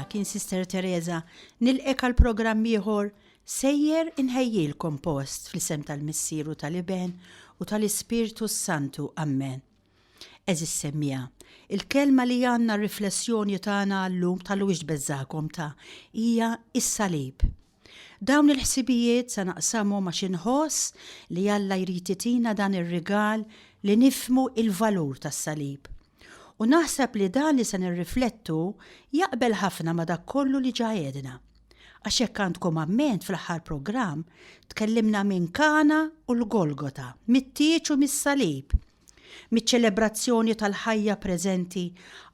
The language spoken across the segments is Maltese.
miegħek jien Sister Teresa nilqek għal programm ieħor sejjer inħejjilkom post fl-isem tal-Missier u tal-Iben u tal-Ispirtu s-Santu. Ammen. Għeżież semmiegħa, il-kelma li għandna r-riflessjoni tagħna għal-lum tħalluhiex tbeżżagħkom ta' hija s-salib. Dawn il-ħsibijiet sa naqsamhom għax inħoss li Alla jrid itina dan ir-rigal li nifhmu il-valur tas-salib. U naħseb li dan li se nirriflettu jaqbel ħafna ma' dak kollu li ġa għedna. Għax jekk għandkom amment fl-aħħar programm tkellimna minn Kana u l-Golgota, mit-tieġ u mis-salib. Miċ-ċelebrazzjoni tal-ħajja preżenti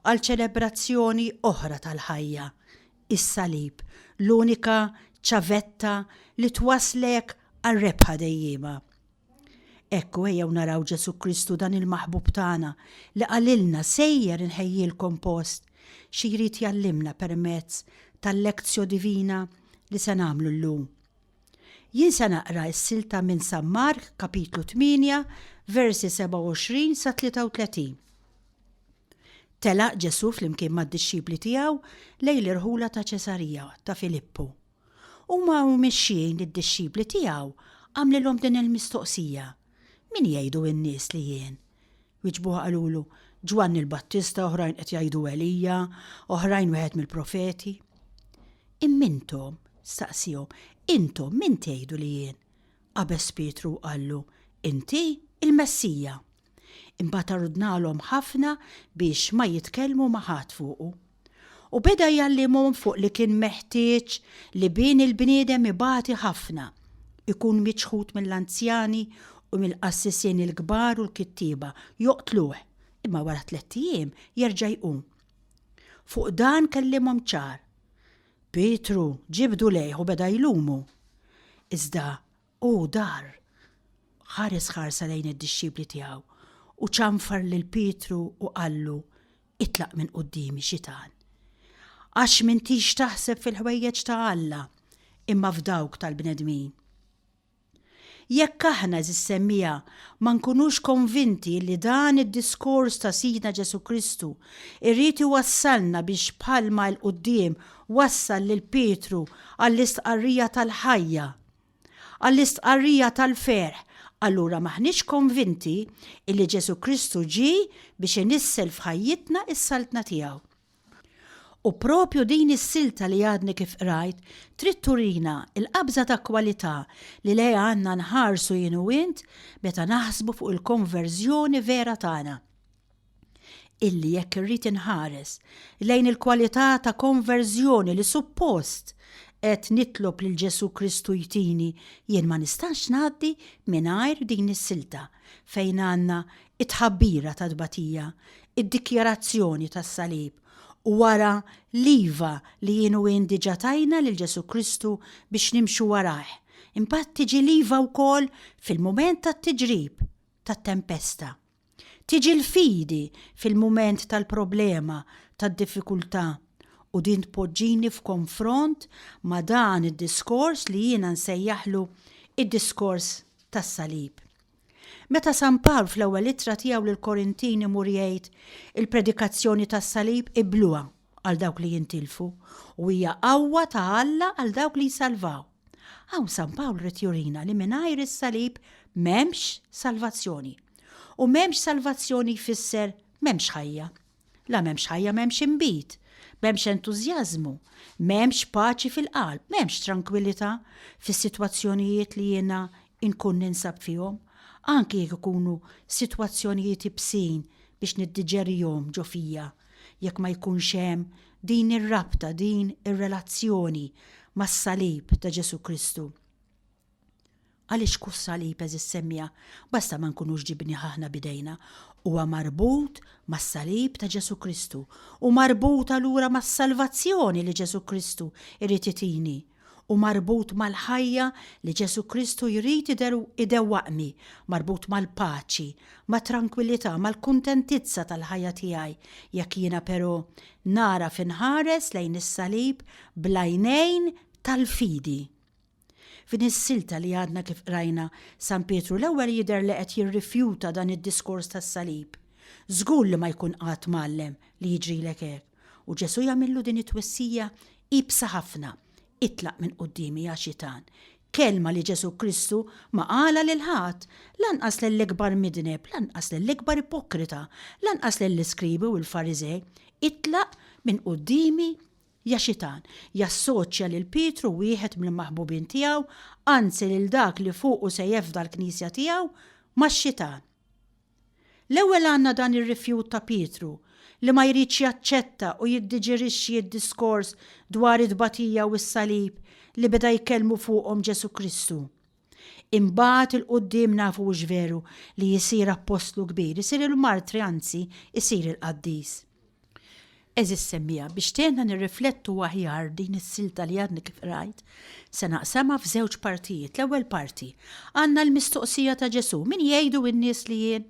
għal ċelebrazzjoni oħra tal-ħajja, is-salib, l-unika ċavetta li twasslek għar-rebħa dejjiema. Hekk hu ejjew naraw Ġesù Kristu dan il-maħbub tagħna li qalilna sejjer inħejjilkom post xi jrid jgħallimna permezz tal-lectio divina li se nagħmlu llum. Jien se naqra s-silta minn San Mark kapitlu 8 versi 27 sa 33. Telaq Ġesù flimkien mad-dixxipli tiegħu lejn l-irħula ta' Ċesarija ta' Filippu. Huma u mixjin id-dixxipli tiegħu għamlilhom din il-mistoqsija, Min jgħidu n-nies li jien? Wieġbuh qalulu, Ġwanni l-Battista, oħrajn qed jgħidu Elija, oħrajn wieħed mill-profeti. Imma intom, staqsiehom, intom min tgħidu li jien? Qabeż Pietru u qallu, Inti il-Messija. Imbagħad ordnalhom ħafna biex ma jitkellmu ma' ħadd fuqu. U beda jgħallimhom fuq li kien meħtieġ li Bin il-bniedem ibati ħafna, ikun miċħud mill-anzjani u mill-qassisin il-kbar u l-kittieba, joqtluh, imma wara tlett ijiem jerġa' jqum. Fuq dan kellimhom ċar. Pietru ġibdu lejh u beda jlumu. Iżda Hu dar, ħares ħarsa lejn id-dixxipli tiegħu u ċanfar lil Pietru u qallu, Itlaq minn quddiemi, xitan! Għax m'intix taħseb fil-ħwejjeġ ta' Alla, imma f'dawk tal-bnedmin. Jekk aħna, għeżież semmiegħa, ma nkunux konvinti li dan id-diskors ta' Sidna Ġesù Kristu jrid iwassalna biex bħalma 'l quddiem wassal lil Pietru għall-istqarrija tal-ħajja, għall-istqarrija tal-ferħ, allura m'aħniex konvinti illi Ġesù Kristu ġie biex inissel f'ħajjitna s-Saltna tiegħu. U proprju din is-silta li għadni kif qrajt trid turina l-qabża ta' kwalità li lejha għandna nħarsu jien u int meta naħsbu fuq il-konverżjoni vera tagħna. Illi jekk irrid inħares lejn il-kwalità ta' konverżjoni li suppost qed nitlob lil Ġesù Kristu jtini, jien ma nistax ngħaddi mingħajr din is-silta fejn għandna t-tħabbira tat-tbatija, id-dikjarazzjoni tas-salib, u wara l-iva li jien u int diġà tajna lil Ġesù Kristu biex nimxu warajh. Imbagħad tiġi l-iva wkoll fil-mument tat-tiġrib, tat-tempesta. Tiġi l-fidi fil-mument tal-problema, tad-diffikultà, u din tpoġġini f'konfront ma' dan id-diskors li jiena nsejjaħlu id-diskors tas-salib. Meta San Pawl fl-ewwel ittra tiegħu lill-Korintin imur jgħid il-predikazzjoni tas-salib ibluha għal dawk li jintilfu u hija qawwa ta' Alla għal dawk li jsalvaw. Hawn San Pawl ried jurina li mingħajr is-salib m'hemmx salvazzjoni. U m'hemmx salvazzjoni jfisser m'hemmx ħajja. La m'hemmx ħajja m'hemmx inbid, m'hemmx entużjażmu, m'hemmx paċi fil-qalb, m'hemmx trankwillità fis-sitwazzjonijiet li jiena nkun ninsab fihom, anki jekk ikunu sitwazzjonijiet ibsin biex niddiġerihom ġo fija. jekk ma jkunx hemm din ir-rabta, din ir-relazzjoni mas-salib ta' Ġesù Kristu. Għaliex kull salib għeżież semmiegħa, basta ma nkunux ġibnih aħna b'idejna, huwa marbut mas-salib ta' Ġesù Kristu u marbut allura mas-salvazzjoni li Ġesù Kristu jrid itini. u marbut mal-ħajja li Ġesù Kristu jrid idewwaqni, marbut mal-paċi, mat-trankwillità, mal-kuntentizza tal-ħajja tiegħi, jekk jiena però nagħraf inħares lejn is-salib bl-għajnejn tal-fidi. F'din is-silta li għadna kif qrajna, San Pietru l-ewwel jidher li qed jirrifjuta dan id-diskors tas-salib. Żgur li ma jkun qatt mgħallem li jiġrilek hekk. U Ġesù jagħmillu din it-twissija iebsa ħafna, Itlaq minn quddiemi, ja xitan. Kelma li Ġesù Kristu ma qalha lil ħadd, lanqas lill-ikbar midneb, lanqas lill-ikbar ipokrita, lanqas lill-iskribi u l-Fariżej, Itlaq minn quddiemi, ja xitan. Jassoċja lil Pietru, wieħed mill-maħbubin tiegħu, anzi lil dak li fuqu se jefda l-Knisja tiegħu, max-xitan. L-ewwel għandna dan ir-rifjut ta' Pietru li ma jridx jaċċetta u jiddiġerixxi d-diskors dwar it-tbatija u s-salib li beda jkellmu fuqhom Ġesù Kristu. Imbagħad 'il quddiem nafu hux veru li jsir appostlu kbir, isir il-martri anzi isir il-qaddis. Għeżież semmiegħa, biex tgħinna nirriflettu aħjar din is-silta li għadni kif qrajt, se naqsamha f'żewġ partijiet. L-ewwel parti, għandna l-mistoqsija ta' Ġesù, Min jgħidu n-nies li jien?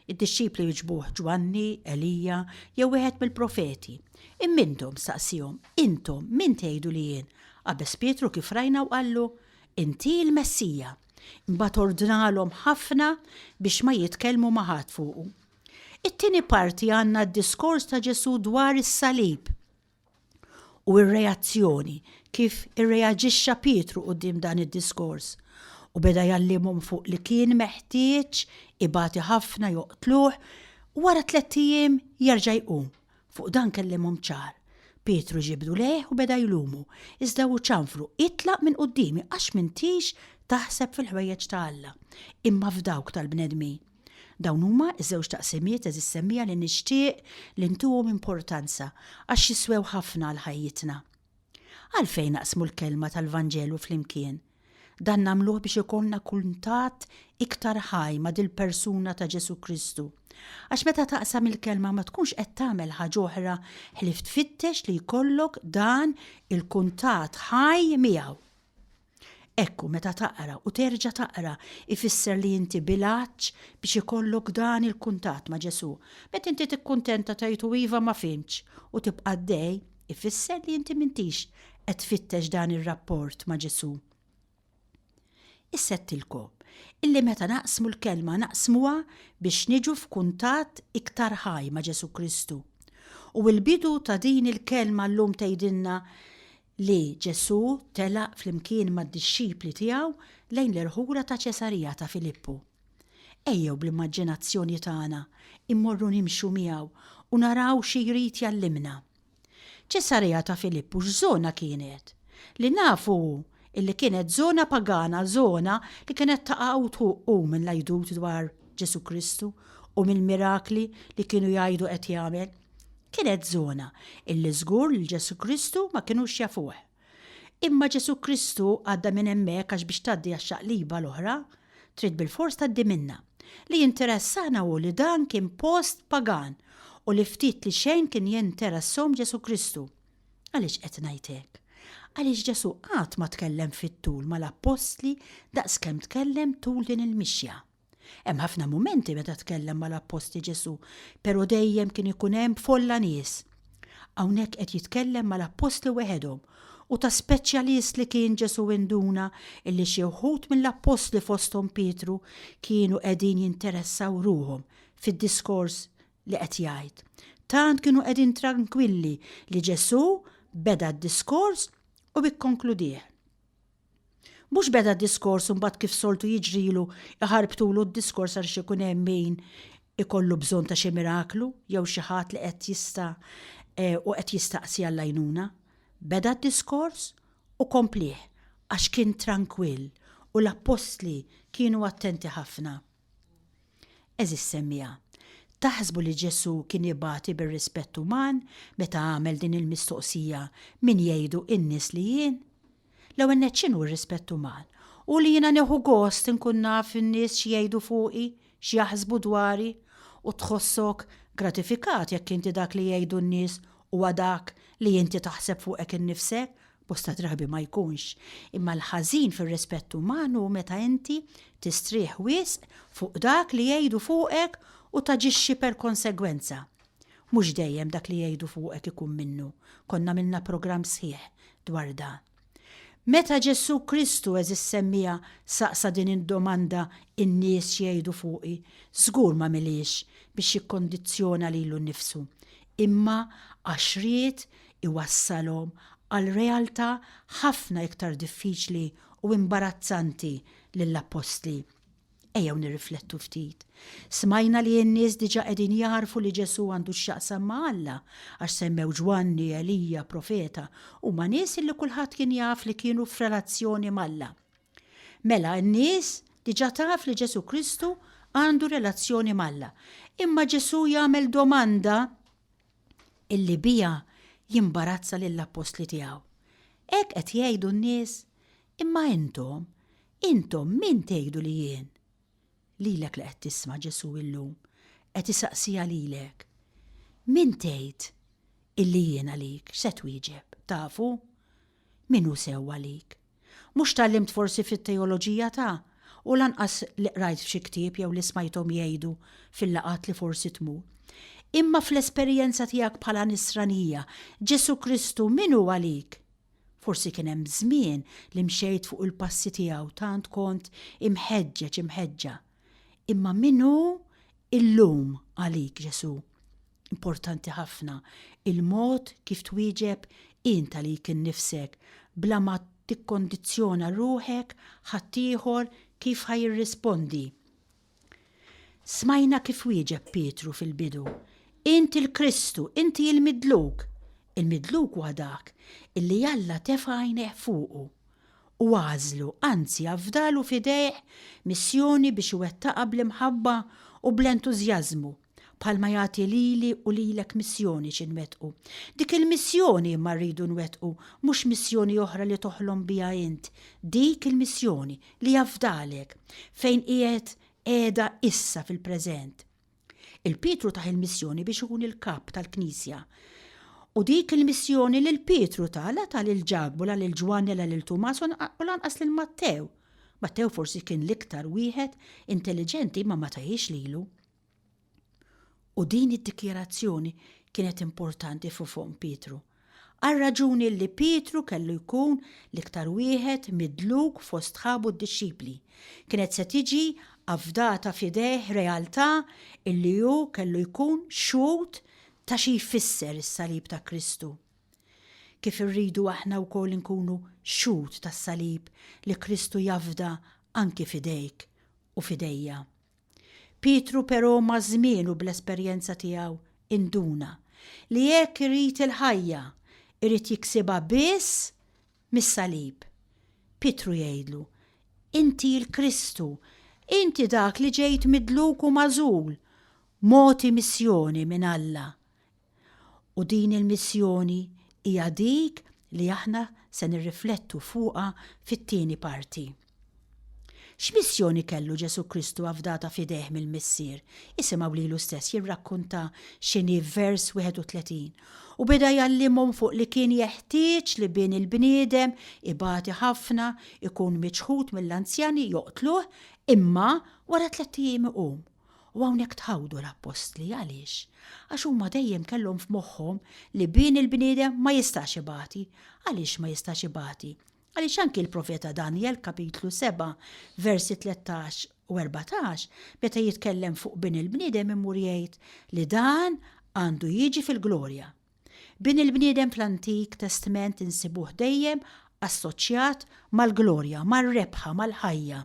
Id-dixxipli wiġbuh, Ġwanni, Elija, jew wieħed mill-profeti. Imma intom, staqsiehom, intom min tgħidu li jien? Qabeż Pietru kif rajna u qallu, Inti l-Messija. Imbagħad ordnalhom ħafna biex ma jitkellmu ma' ħadd fuqu. It-tieni parti għandna d-diskors ta' Ġesù dwar is-salib u r-reazzjoni, kif irreaġixxa Pietru quddiem dan id-diskors. U beda jgħallimhom fuq li kien meħtieġ ibati ħafna joqtluh u wara tlett ijiem jerġa' jqum. Fuq dan kellimhom ċar. Pietru ġibdu lejh u beda jlumu, iżda hu ċanfru, Itlaq minn quddiemi għax m'intix taħseb fil-ħwejjeġ ta' Alla, imma f'dawk tal-bnedmin. Dawn huma ż-żewġ taqsimiet għeżież semmiegħa li nixtieq li ntuhom importanza għax jiswew ħafna għal ħajjitna. Għalfejn naqsmu l-kelma tal-Vanġelu flimkien? Dan nagħmluh biex ikollna kuntatt iktar ħaj ma' dil-persuna ta' Ġesù Kristu. Għax meta taqsam il-kelma ma tkunx qed tagħmel ħaġa oħra ħlief tfittex li jkollok dan il-kuntatt ħaj miegħu. Hekk hu meta taqra u terġa' taqra ifisser li inti bil-għatx biex ikollok dan il-kuntatt ma' Ġesù. Meta inti tikkuntenta tgħid u iva ma fhimtx u tibqa' għaddej, ifisser li inti m'intix qed tfittex dan ir-rapport ma' Ġesù. Issa għedtilkom illi meta naqsmu l-kelma naqsmuha biex niġu f'kuntatt iktar ħaj ma' Ġesù Kristu. U l-bidu ta' din il-kelma llum tgħidilna li Ġesù telaq flimkien mad-dixxipli tiegħu lejn l-irħula ta' Ċesarija ta' Filippu. Ejjew bl-immaġinazzjoni tagħna immorru nimxu miegħu u naraw xi jrid jgħallimna. Ċesarija ta' Filippu x'żona kienet? Li nafu hu illi kienet żona pagana, żona li kienet taqa' u tħuq hu minn l-għidut dwar Ġesù Kristu u mill-mirakli li kienu jgħidu qed jagħmel. Kienet żona illi żgur lil Ġesù Kristu ma kinux jafuh. Imma Ġesù Kristu għadda minn hemmhekk għax biex tgħaddi għax-xaqliba l-oħra, trid bilfors tgħaddi minnha. Li jinteressana hu li dan kien post pagan u li ftit li xejn kien jinteresshom Ġesù Kristu. Għaliex qed ngħid hekk? Għaliex Ġesù qatt ma tkellem fit-tul mal-appostli daqskemm tkellem tul din il-mixja. Hemm ħafna mumenti meta tkellem mal-appostli Ġesù, però dejjem kien ikun hemm folla nies. Hawnhekk qed jitkellem mal-appostli weħedhom, u ta' speċjalist li kien Ġesù induna illi xi wħud mill-appostli fosthom Pietru kienu qegħdin jinteressaw ruħhom fid-diskors li qed jgħid. Tant kienu qegħdin trankwilli li Ġesù beda d-diskors u ikkonkludih. Mhux beda diskors u mbagħad kif soltu jiġrilu iħarbtulu d-diskors għaliex ikun hemm min ikollu bżonn ta' xi miraklu jew xi ħadd li qed jista' eh, u qed jistaqsi għall-għajnuna. Beda d-diskors u komplih għax kien trankwill u l-appostli kienu attenti ħafna. Għeżież semmiegħa, taħsbu li Ġesù kien ibati bir-rispett uman meta għamel din il-mistoqsija min jgħidu n-nies li jien? L-ewwel nett x'inhu r-rispett uman? Hu li jiena nieħu gost inkun naf in-nies x'jgħidu fuqi, x'jaħsbu dwari, u tħossok gratifikat jekk inti dak li jgħidu n-nies huwa dak li inti taħseb fuqek innifsek Bosta drabi ma jkunx. Imma l-ħażin fir-rispett uman hu meta inti tistrieħ wisq fuq dak li jgħidu fuqek u taġixxi per konsegwenza. Mhux dejjem dak li jgħidu fuqek ikun minnu. Konna għamilna programm sħiħ dwar dan. Meta Ġesù Kristu, għeżież semmiegħa, saqsa din id-domanda in-nies x'jgħidu fuqi, żgur m'għamilhiex biex jikkondizzjona lilu nnifsu. Imma għax ried iwassalhom għal realtà ħafna iktar diffiċli u imbarazzanti lill-appostli. Ejjew nirriflettu ftit. Smajna li n-nies diġà qegħdin jagħrfu li Ġesù għandu x'jaqsam ma' Alla, għax semmew Ġwanni, Elija, profeta, huma nies illi kulħadd kien jaf li kienu f'relazzjoni m'Alla. Mela n-nies diġà taf li Ġesù Kristu għandu relazzjoni m'Alla. Imma Ġesù jagħmel domanda illi biha jimbarazza lill-appostli tiegħu. Hekk qed jgħidu n-nies, imma intom, Intom min tgħidu li jien? Lilek li qed tisma' Ġesù illum qed isaqsiha lilek. Min tgħid illi jien għalik? X'se twieġeb? Tafu? Min hu sew għalik? Mhux tgħallimt forsi fit-teoloġija ta' u lanqas li qrajt f'xi ktieb jew li smajthom jgħidu fil-laqgħat li forsi tmur. Imma fl-esperjenza tiegħek bħala Nisranija, Ġesù Kristu min hu għalik? Forsi kien hemm żmien li mxejt fuq il-passi tiegħu tant kont imħeġġeġ imħeġġa. Imma min hu illum għalik Ġesù? Importanti ħafna il-mod kif twieġeb int għalik innifsek bla ma tikkondizzjona ruħek ħaddieħor kif ħa jirrispondi. Smajna kif wieġeb Pietru fil-bidu, Int il-Kristu, inti il-Midluk. Il-Midluk huwa dak illi Alla tefa' għajnejh fuqu u għażlu, anzi afdalu f'idejh missjoni biex iwettaqha bl-imħabba u bl-entużjażmu, bħalma jagħti lili u lilek missjoni xi nwettqu. Dik il-missjoni imma rridu nwettqu, mhux missjoni oħra li toħlom biha int, dik il-missjoni li jafdalek, fejn qiegħed qiegħda issa fil-preżent. Il-Pietru tah il-missjoni biex ikun il-kap tal-Knisja. U dik il-missjoni lil Pietru ta, la ta lil Ġakbu, la lil Ġwanni, la lil Tumas u lanqas lil Mattew. Mattew forsi kien l-iktar wieħed intelliġenti imma ma tahiex lilu. U din id-dikjarazzjoni kienet importanti fuq fomm Pietru. Għar-raġuni li Pietru kellu jkun l-iktar wieħed midluk fost sħabu d-dixxipli. Kienet se tiġi afdata f'idejh realtà illi hu kellu jkun xhud ta' xi jfisser is-salib ta' Kristu. Kif irridu aħna wkoll inkunu xhud tas-salib li Kristu jafda anki f'idejk u f'idejja. Pietru però maż-żmien u bl-esperjenza tiegħu induna li jekk irid il-ħajja, irid jiksibha biss mis-salib. Pietru jgħidlu, Inti l-Kristu, inti dak li ġejt midluk u magħżul, mogħti missjoni minn Alla. U din il-missjoni hija dik li aħna se nirriflettu fuqha fit-tieni parti. X'missjoni kellu Ġesù Kristu afdata f'idejh mill-Missier? Isimgħu lilu stess jirrakkunta x'inhi f'vers 31. U beda jgħallimhom fuq li kien jeħtieġ li Bin il-bniedem ibati ħafna, ikun miċħud mill-anzjani, joqtluh, imma wara tlett ijiem iqum. U hawnhekk tħawdu l-appostli, għaliex? Għax huma dejjem kellhom f'moħħhom li Bin il-bniedem ma jistax ibati. Għaliex ma jistax ibati? Għaliex anki l-profeta Danjel, kapitlu 7, versi 13 u 14, meta jitkellem fuq Bin il-bniedem imur jgħid li dan għandu jiġi fil-glorja. Bin il-bniedem fl-Antik Testment insibuh dejjem assoċjat mal-glorja, mar-rebħa, mal-ħajja.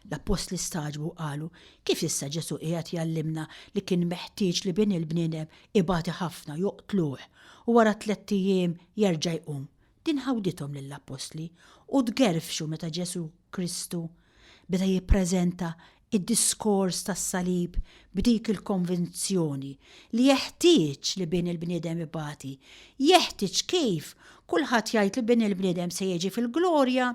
L-appostli stagħġbu u qalu, Kif issa Ġesù qiegħed jgħallimna li kien meħtieġ li Bin il-bniedem ibati ħafna, joqtluh, u wara tlett ijiem jerġa' jqum? Din ħawdithom lill-appostli, u tgerfxu meta Ġesù Kristu beda jippreżenta id-diskors tas-salib b'dik il-konvinzjoni li jeħtieġ li Bin il-bniedem ibati. Jeħtieġ kif? Kulħadd jgħid li Bin il-bniedem se jiġi fil-glorja,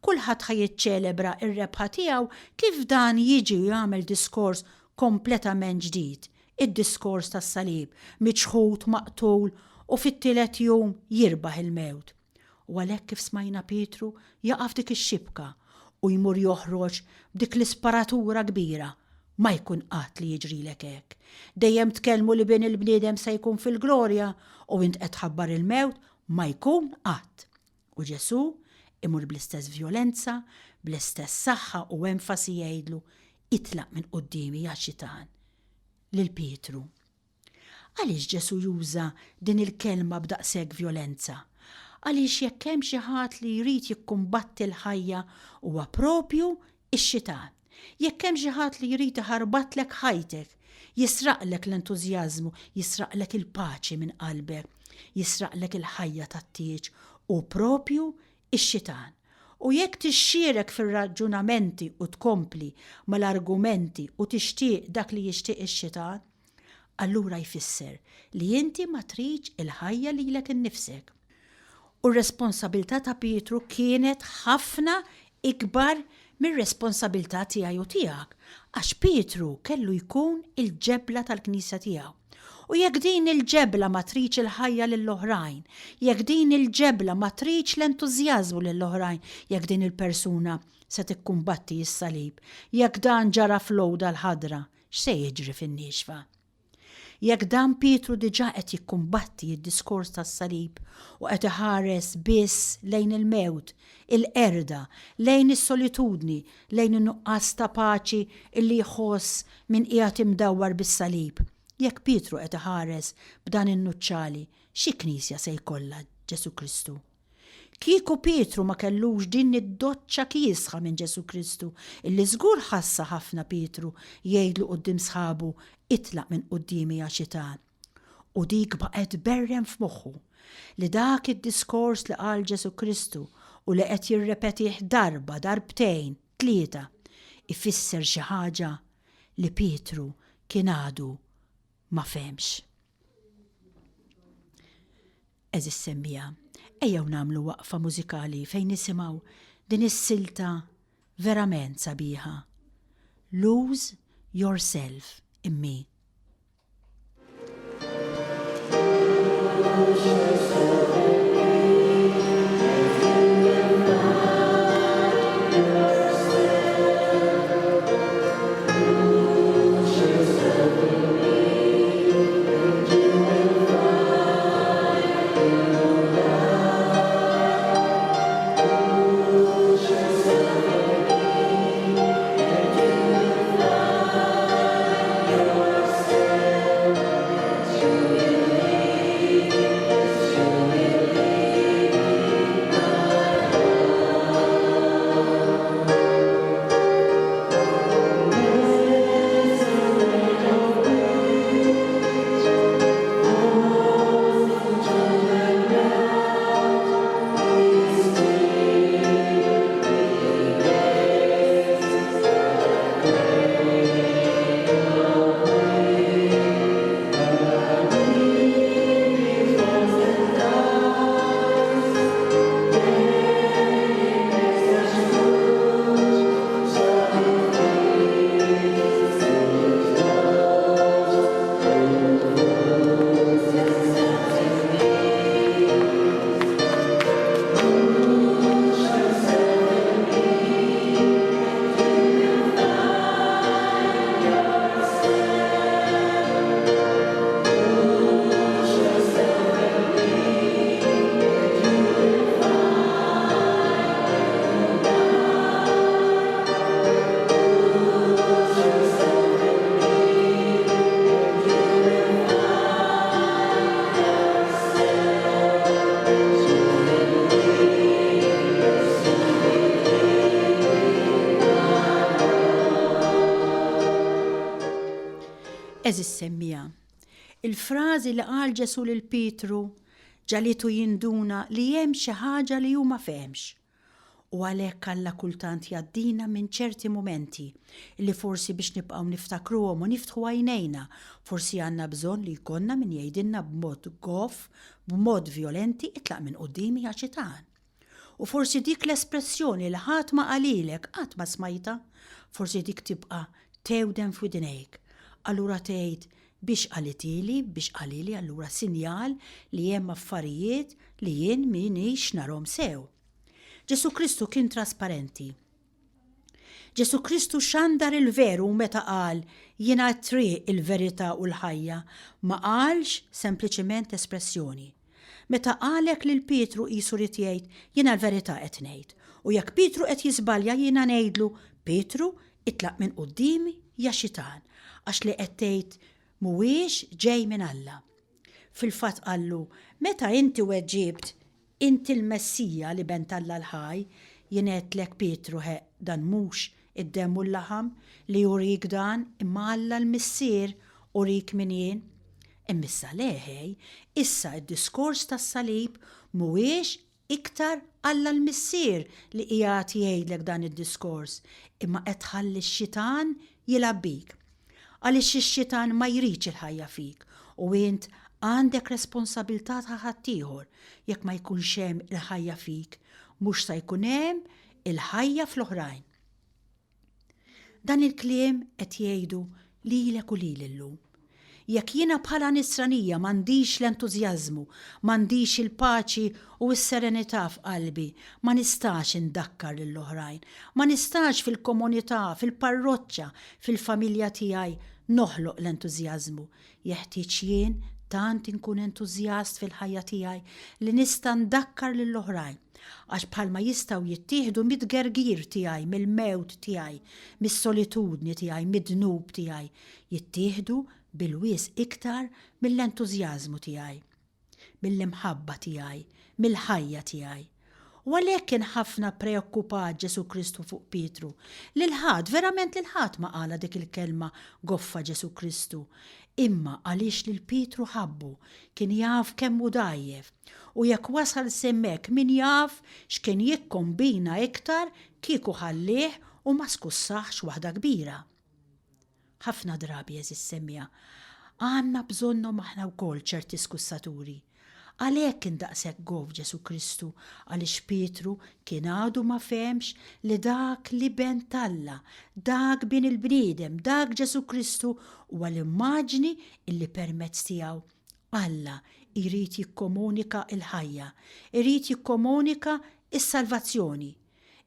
kulħadd ħa jiċċelebra r-rebħa tiegħu, kif dan jiġi u jagħmel diskors kompletament ġdid, id-diskors tas-salib, miċħud, maqtul u fit-tielet jum jirbaħ il-mewt. U għalhekk kif smajna Pietru jaqa' f'dik ix-xibka u jmur joħroġ b'dik l-isparatura kbira, ma jkun qatt li jiġrilek hekk. Dejjem tkellmu li Bin il-bniedem se jkun fil-glorja u int qed tħabbar il-mewt, ma jkun qatt. U Ġesù imur bl-istess vjolenza, bl-istess saħħa u enfasi jgħidlu, Itlaq minn quddiemi ja xitan. Lil Pietru. Għaliex Ġesù juża din il-kelma b'daqshekk vjolenza? Għaliex jekk hemm xi ħadd li jrid jikkumbatti l-ħajja huwa propju x-xitan. Jekk hemm xi ħadd li jrid iħarbatlek ħajtek, jisraqlek l-entużjażmu, jisraqlek il-paċi minn qalbek, jisraqlek il-ħajja tat-tieġ, hu propju x-xitan. U jekk tixxierek fir-raġunamenti u tkompli mal-argumenti u tixtieq dak li jixtieq ix-xitan, allura jfisser li inti ma tridx il-ħajja lilek innifsek. U r-responsabilità ta' Pietru kienet ħafna ikbar mir-responsabilità tiegħi u tiegħek, għax Pietru kellu jkun il-ġebla tal-Knisja tiegħu. U jekk din il-ġebla ma tridx il-ħajja lill-oħrajn, jekk din il-ġebla ma tridx l-entużjażmu lill-oħrajn, jekk din il-persuna se tikkumbatti s-salib, jekk dan ġara fl-għoda l-ħadra, X'se jiġri fin-nixfa? Jekk dan Pietru diġà qed jikkumbatti d-diskors tas-salib u qed iħares biss lejn il-mewt, il-qerda, lejn is-solitudni, lejn in-nuqqas ta' paċi illi jħoss min qiegħed imdawwar bis-salib, jekk Pietru qed iħares b'dan in-nuċċali, xi knisja se jkollha Ġesù Kristu? Kieku Pietru ma kellux din id-doċċa kiesħa minn Ġesù Kristu, illi żgur ħassha ħafna Pietru jgħidlu quddiem sħabu, Itlaq minn quddiemi ja xitan. U dik baqgħet tberren f'moħħu, li dak id-diskors li qal Ġesù Kristu u li qed jirrepetih darba, darbtejn, tlieta, ifisser xi ħaġa li Pietru kien għadu ma fehmx. Għeżież semmiegħa, ejjew nagħmlu waqfa mużikali fejn nisimgħu din is-silta verament sabiħa, Lose Yourself in Me. Lose yourself in me, and you will find yourself. Lose yourself in me, and you will find your love. Lose yourself in me, and you will find yourself. To believe is to believe in my love. There's a rainbow bridge falls into the ground. It's still remains the cradle Għeżież semmiegħa, il-frażi li qal Ġesù lil Pietru ġagħlitu jinduna li hemm xi ħaġa li hu ma fehemx. U għalhekk Alla kultant jgħaddina minn ċerti mumenti li forsi biex nibqgħu niftakruhom u niftħu għajnejna, forsi għandna bżonn li jkollna min jgħidilna b'mod goff, b'mod vjolenti itlaq minn quddiemi ja xitan. U forsi dik l-espressjoni li ħadd ma qalilek qatt ma smajtha, forsi dik tibqa' tewden f'widnejk. Allura tgħid biex qalithili, biex qalili allura sinjal li hemm affarijiet li jien m'iniex narhom sew. Ġesù Kristu kien trasparenti. Ġesù Kristu xandar il-veru meta qal, Jiena t-triq, il-verità u l-ħajja, ma qalx sempliċiment espressjoni. Meta qal hekk lil Pietru qisu ried jgħid, Jiena l-verità qed ngħid. U jekk Pietru qed jiżbalja jiena ngħidlu, Pietru, itlaq minn quddiemi, ja xitan, għax li qed tgħid. mhuwiex ġej minn Alla. Fil-fatt qallu, Meta inti weġġibt, 'Inti l-Messija, l-Iben t'Alla l-ħaj, jien għedtlek, Pietru, ħeqq, dan mhux id-demm u l-laħam li urik dan, imma Alla l-Missier urik min jien. Imma issa le, ħej, issa d-diskors tas-salib mhuwiex Iktar Alla l-Missier li qiegħed jgħidlek dan id-diskors, imma qed tħalli x-xitan jilgħab bik. Għaliex ix-xitan ma jridx il-ħajja fik u int għandek responsabilità ta' ħaddieħor, jekk ma jkunx hemm il-ħajja fik, mhux sa jkun hemm il-ħajja fl-oħrajn. Dan il-kliem qed jgħidu lilek u lili llum. Jekk jiena bħala Nisranija m'għandix l-entużjażmu, m'għandix il-paċi u s-serenità f'qalbi, ma nistax indakkar lill-oħrajn, ma nistax fil-komunità, fil-parroċċa, fil-familja tiegħi noħloq l-entużjażmu. Jeħtieġ jien tant inkun entużjast fil-ħajja tiegħi li nista' ndakkar lill-oħrajn. Għax bħalma jistgħu jittieħdu mid-tgergir tiegħi, mill-mewt tiegħi, mis-solitudni tiegħi, mid-dnub tiegħi, jittieħdu bil-wisq iktar mill-entużjażmu tiegħi, mill-imħabba tiegħi, mill-ħajja tiegħi. U għalhekk kien ħafna preokkupat Ġesù Kristu fuq Pietru. Lil ħadd, verament lil ħadd ma qalha dik il-kelma goffa Ġesù Kristu. Imma għaliex lil Pietru ħabbu, kien jaf kemm hu dgħajjef, U jekk wasal s'hemmhekk min jaf x'kien jikkombina iktar kieku ħallieh u ma skussaħx waħda kbira. Ħafna drabi għeżież semmiegħa, għandna bżonnhom aħna wkoll ċerti skussaturi. Għalhekk kien daqshekk goff Ġesù Kristu għaliex Pietru kien għadu ma fehemx li dak l-Iben t'Alla, dak Bin il-bniedem, dak Ġesù Kristu huwa l-immaġni illi permezz tiegħu Alla jrid jikkomunika l-ħajja, irid jikkomunika s-salvazzjoni.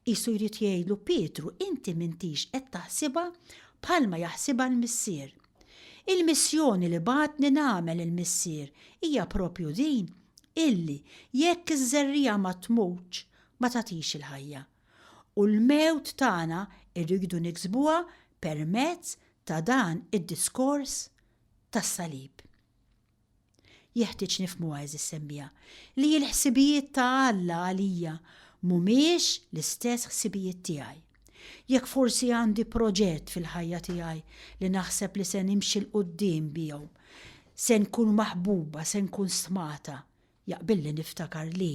Qisu jrid jgħidlu, Pietru, inti m'intix qed taħsibha bħalma jaħsibha l-Missier. Il-missjoni li bagħatni nagħmel il-Missier hija proprju din, illi jekk iż-żerriegħa ma tmutx, ma tagħtix il-ħajja. U l-mewt tagħna rridu niksbuha permezz ta' dan id-diskors tas-salib. Jeħtieġ nifhmuha, għeżież semmiegħa, li l-ħsibijiet ta' Alla għalija mhumiex l-istess ħsibijiet tiegħi. Jekk forsi għandi proġett fil-ħajja tiegħi li naħseb li se nimxi 'l quddiem bihom, se nkun maħbuba, se nkun stmata, Jaqbilli niftakar li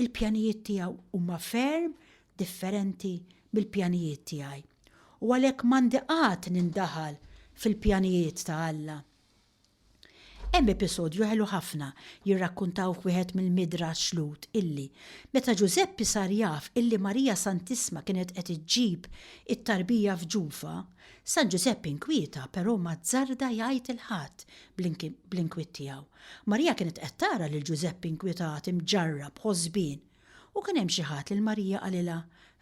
l-pjanijiet tiegħu huma ferm differenti mill-pjanijiet tiegħi, u għalhekk m'għandi qatt nindaħal fil-pjanijiet ta' Alla. Hemm episodju ħelu ħafna jirrakkuntawh wieħed mill-Midrash Lhud illi, meta Ġużeppi sar jaf illi Marija Santissma kienet qed iġġib it-tarbija f'ġufha, San Ġużepp inkwieta però m'azzarda jgħid 'il ħadd bl-inkwiet tiegħu. Marija kienet qed tara lil Ġużeppi inkwietat, imġarrab, ħosbien. U kien hemm xi ħadd lil Marija qalilha,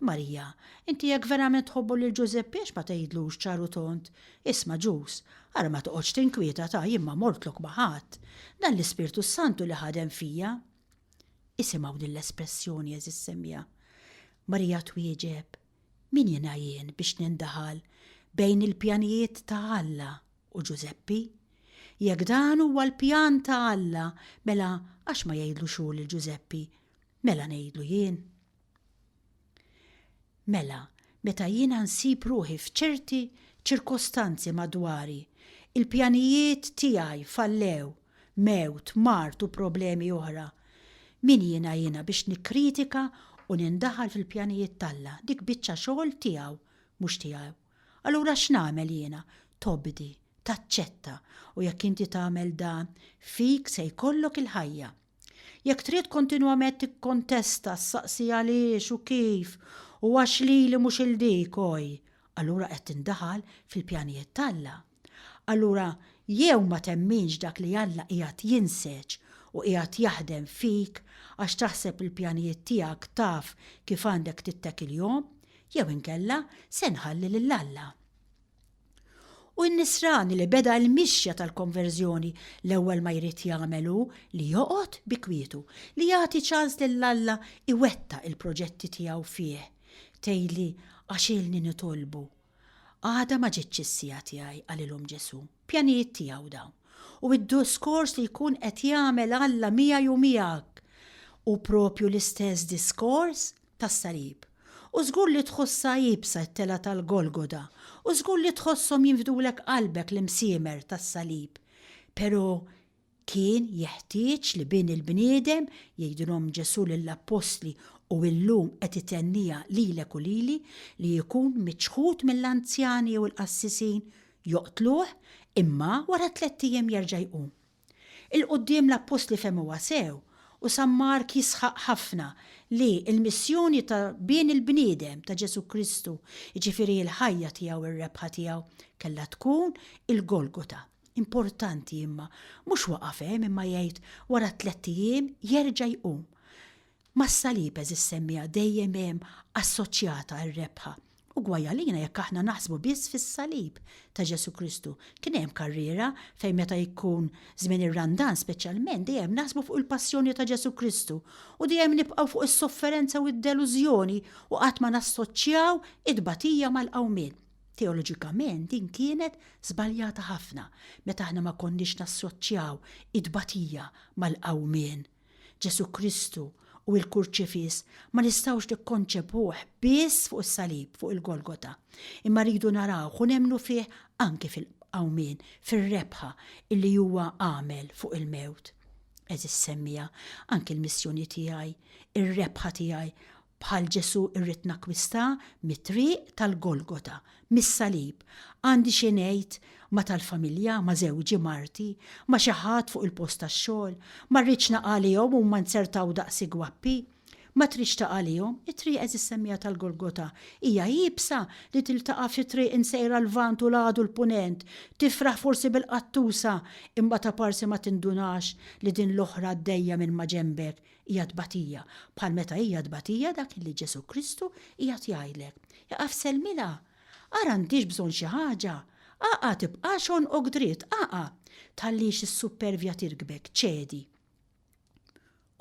Marija, inti jekk verament tħobbu lil Ġużeppi għax ma tgħidlux ċar u tond, 'Isma' Ġuż, ara ma toqgħodx tinkwieta ta' jien ma mortlok ma' ħadd. Dan l-Ispirtu s-Santu li ħadem fija. Isimgħu din l-espressjoni għeżież semmiegħa. Marija twieġeb, Min jiena jien biex nindaħal bejn il-pjanijiet ta' Alla u Ġużeppi? Jekk dan huwa l-pjan ta' Alla, mela għax ma jgħidlux hu lil Ġużeppi, mela ngħidlu jien? Mela, meta jiena nsib ruħi f'ċerti ċirkostanzi madwari, il-pjanijiet tiegħi fallew, mewt, mard u problemi oħra, min jiena jiena biex nikkritika u nindaħal fil-pjanijiet t'Alla, dik biċċa xogħol tiegħu, mhux tiegħu. Allura x'nagħmel jiena? Tobdi, taċċetta, u jekk inti tagħmel dan, fik se jkollok il-ħajja. Jekk trid kontinwament tikkontesta, ssaqsi għaliex u kif, u għax lili mhux 'il dik, oj, allura qed tindaħal fil-pjanijiet t'Alla. Allura jew ma temminx dak li Alla qiegħed jinseġ u qiegħed jaħdem fik għax taħseb li l-pjanijiet tiegħek taf kif għandek tittekilhom, jew inkella se nħalli lil Alla. U n-Nisrani li beda l-mixja tal-konverżjoni l-ewwel ma jrid jagħmel hu li joqgħod bi kwietu, li jagħti ċans lil Alla iwettaq il-proġetti tiegħu fih. Tgħidli għax ilni nitolbu. Għadha ma ġietx is-siegħa tiegħi, qalilhom Ġesù. Pjanijiet tiegħu dawn. U d-diskors li jkun qed jagħmel Alla miegħi u miegħek hu propju l-istess diskors tas-salib. U żgur li tħossha iebsa t-telgħa tal-Golgoda, u żgur li tħosshom jinfdulek qalbek l-imsiemer tas-salib. Però Kien jeħtieġ li Bin il-bniedem, jgħidilhom Ġesù lill-appostli u illum qed itenniha lilek u lili, li jkun miċħud mill-anzjani u l-qassisin, joqtluh, imma wara tlett ijiem jerġa' jqum. Il quddiem l-appostli fehmuha sew, u San Mark jisħaq ħafna li l-missjoni ta' Bin il-bniedem, ta' Ġesù Kristu, jiġifieri l-ħajja tiegħu ir-rebħa tiegħu, kellha tkun il-Golgota. Importanti imma mhux waqaf hemm imma jgħid wara tlett ijiem jerġa' jqum. Mas-salib għeżież semmiegħa dejjem hemm assoċjata r-rebħa. U gwaj għalina jekk aħna naħsbu biss fis-salib ta' Ġesù Kristu. Kien hemm karriera fejn meta jkun żmien ir-Randan speċjalment dejjem naħsbu fuq il-passjoni ta' Ġesù Kristu u dejjem nibqgħu fuq is-sofferenza u d-delużjoni u qatt ma nassoċjaw it-tbatija mal-qawmien. Teoloġikament din kienet żbaljata ħafna meta aħna ma konniex nassoċjaw it-tbatija mal-qawmien. Ġesù Kristu u l-kurċifiss ma nistgħux nikkonċebuh biss fuq is-salib, fuq il-Golgota, imma rridu narawh u nemmnu fih anki fil-qawmien, fir-rebħa illi huwa għamel fuq il-mewt. Għeżież semmiegħa, anki l-missjoni tiegħi, ir-rebħa tiegħi Bħal Ġesù rrid nakkwista mit-triq tal-Golgota, mis-salib. Għandi xi ngħid ma' tal-familja, ma' żewġi, marti, ma' xi ħadd fuq il-post tax-xogħol? Ma rridx naqa' għalihom huma nzertaw daqsi gwappi. Ma tridx taqa' għalihom, it-triq għeżież semmiha tal-Golgota hija iebsa li tiltaqa' fi triq imsejra l-Lvant u l-għadu l-Punent. Tifraħ forsi bil-qattusa, imma taparsi ma tindunax li din l-oħra għaddejja minn maġenbek. Hija tbatija, bħal meta hija tbatija dak li Ġesù Kristu qiegħed jgħidlek. Iqaf sellmilha. Ara għandhiex bżonn xi ħaġa. Aqa' tibqax għonqok dritt, aqa'. Tħallix is-suppervja tirkbek, ċedi.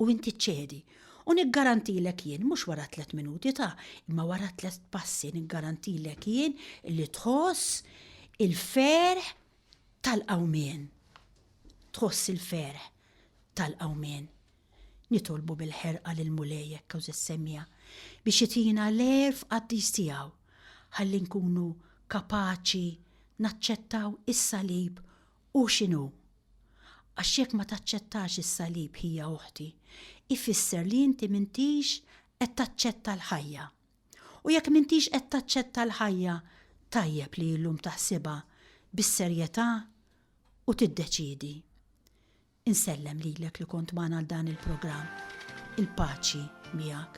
U inti ċċedi. U niggarantilek jien, mhux wara tlett minuti ta' imma wara tlett passi niggarantilek jien li tħoss il-ferħ tal-qawmien. Tħoss il-ferħ tal-qawmien. Nitolbu bil-ħerqa lill-Mulej hekk għeżież semmiegħa biex itina l-għerf qaddis tiegħu ħalli nkunu kapaċi naċċettaw is-salib hu x'inhu. Għax jekk ma taċċettax is-salib ħija oħti, ifisser li inti m'intix qed taċċetta l-ħajja. U jekk m'intix qed taċċetta l-ħajja, tajjeb li llum taħsibha bis-serjetà u tiddeċiedi. Insellem lilek li kont magħna għal dan il-programm. Il-paċi miegħek.